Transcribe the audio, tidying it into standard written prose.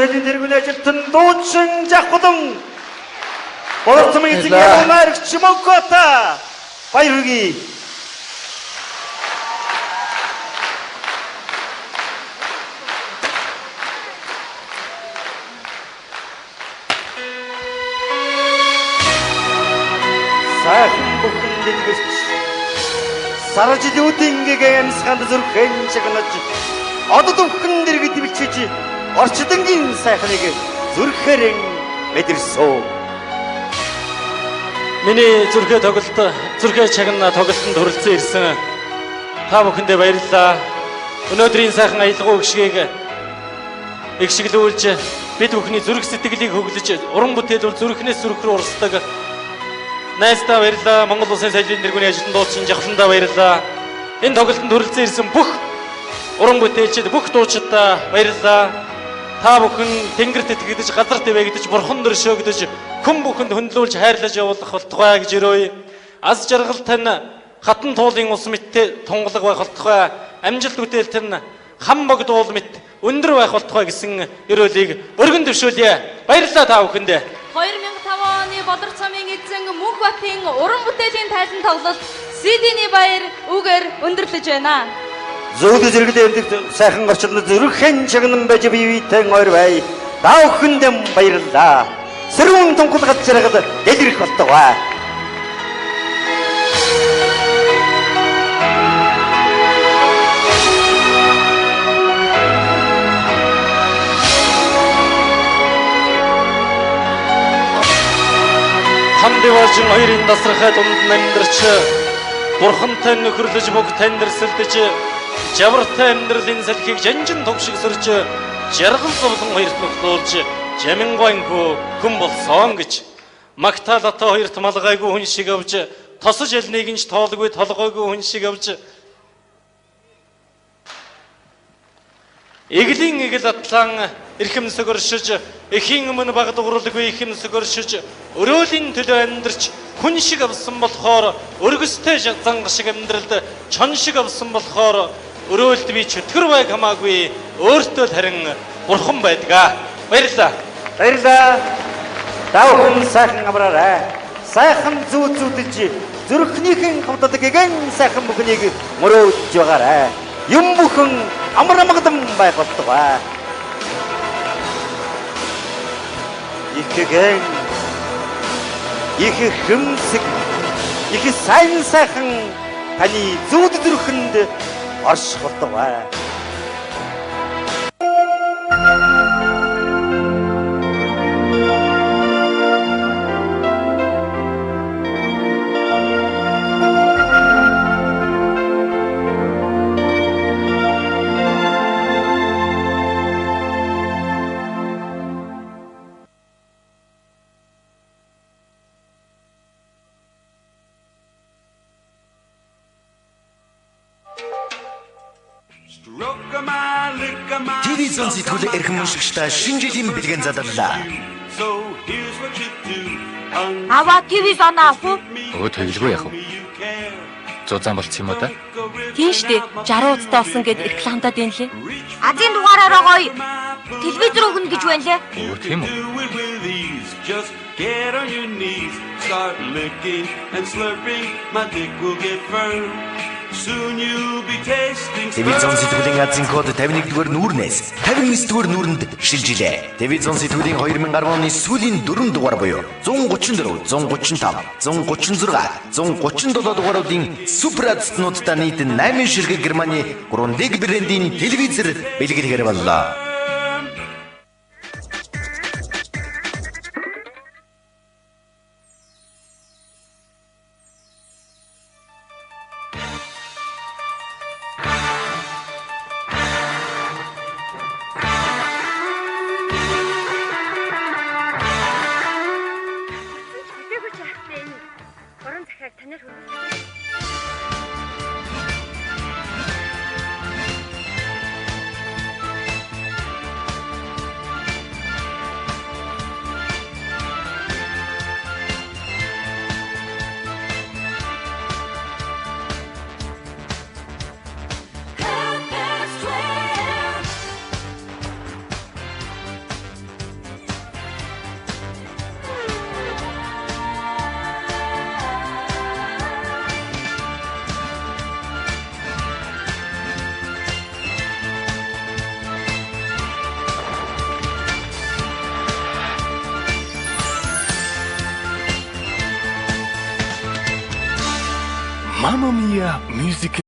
соёлын тэргүүний ажилтан дуучин Жавхлан Болор цамын эзэн Ямарч Мөнхбат баяр хүргэе. Сайхан бүхэн дэлгэрч сар жилүүдийн гэгээн амьсгаанд зүрхэн чагнаж одод өвхөн дэргэд бичиж орчдонгийн сайхныг зүрхээрэн мэдэрсэн. Миний зүрхээ тоглолт, зүрхээ чагна тоглолтод хүрэлцэн ирсэн та бүхэндээ баярлалаа. Өнөөдрийн сайхан аялгау гişгийг эгшиглүүлж бид бүхний зүрх сэтгэлийг хөглөж уран бүтээл бол зүрхнээс зүрх рүү урсдаг. Найздаа баярлалаа. Монгол Улсын соёлын тэргүүний ажилтан дуучин Жавхландаа баярлалаа. Энэ тоглолтод хүрэлцэн ирсэн бүх уран бүтээлчид, бүх дуучиддаа баярлалаа. Та бүхэн тэнгэрт итгэгдэж, газарт ивээгдэж, бурхан дөршөөгдөж, хүн бүхэнд хөндлүүлж хайрлаж явуулах болтугай гэж өрөөе. Аз жаргал тань хатан туулын ус мэт тунгалаг байх болтугай. Амжилт бүтээл тань хам богд уул мэт өндөр байх болтугай гэсэн өрөөлийг өргөн дэвшүүлье. Баярлалаа та бүхэндээ. 2005 оны Болор цамын эзэн Мөнхбатын уран бүтээлийн тайлан тоглолт CD-ний баяр үгээр өндөрлөж байна. Зүүд зэрэгд эмдэгт сайхан орчинд зүрхэн чагнан байж бие биетэй ойр бай. Та бүхэндээ баярлалаа. Сэрүүн тунхал газаргад дэлгэрэх болтугай. Хамдиважин хоёрын дасархай дунд амьдарч бурхантай нөхөрлөж бүг тандирсэлдэж жавартай амьдралын салхийг жанжин туг шиг сөрж жаргал зовлон хоёрт нөхлүүлж жамингуангүй хүн болсон гэж Магтаал ата хоёрт малгайгүй хүн шиг авч тосож элнийг нь ч тоолгүй толгойгүй хүн шиг авч Эглийн эгэл атлан эрхэмсэг өршөж, эхийн өмнө баг дугуурлгүй ихэмсэг өршөж, өрөөлийн төлөө амьдрч хүн шиг авсан болохоор өргөстэй занг шиг амьдралд чон шиг авсан болохоор өрөөлд би чөтгөр байг хамаагүй өөртөө л харин бурхан байдгаа. Баярлалаа. Баярлалаа. Та бүхэн сайхан амраарай. Сайхан зүүд зүүдэлж зүрхнийхэн хавдадаг гэгэн сайхан бүхнийг мөрөөдж байгаарай. Юм бүхэн амар амгалан байх болтугай. Их гэгэн, их хэмсэг, их сайн сайхан таны зүүд зүрхэнд орших болтугай. TV зон сэтгүүл эрхэм уншигчдаа шинэ жилийн бэлгэн залрлаа. Аваа TV зон авах уу? Өө тэгэлгүй яах вэ? Зузаан болчих юм уу да? Тийм штэ 60 удаа болсон гэд рекламдаад байна лээ. Азийн дугаараараа гоё телевизэр өгнө гэж байна лээ. Өө тийм үү? Get on your knees, start licking and slurping. My dick will get firm. Soon you'll be tasting TV зон сэтгүүлийн азийн код 51-р нүүрнээс 59-р нүүрэнд шилжилээ. TV зон сэтгүүлийн 2010 оны сүүлийн 4 дугаар буюу 134, 135, 136, 137 дугааруудын супер азтнуудтай нийт 8 ширхэг Германы Grundig брендийн телевизэр бэлгэлгээр боллоо. Mamma Mia Music.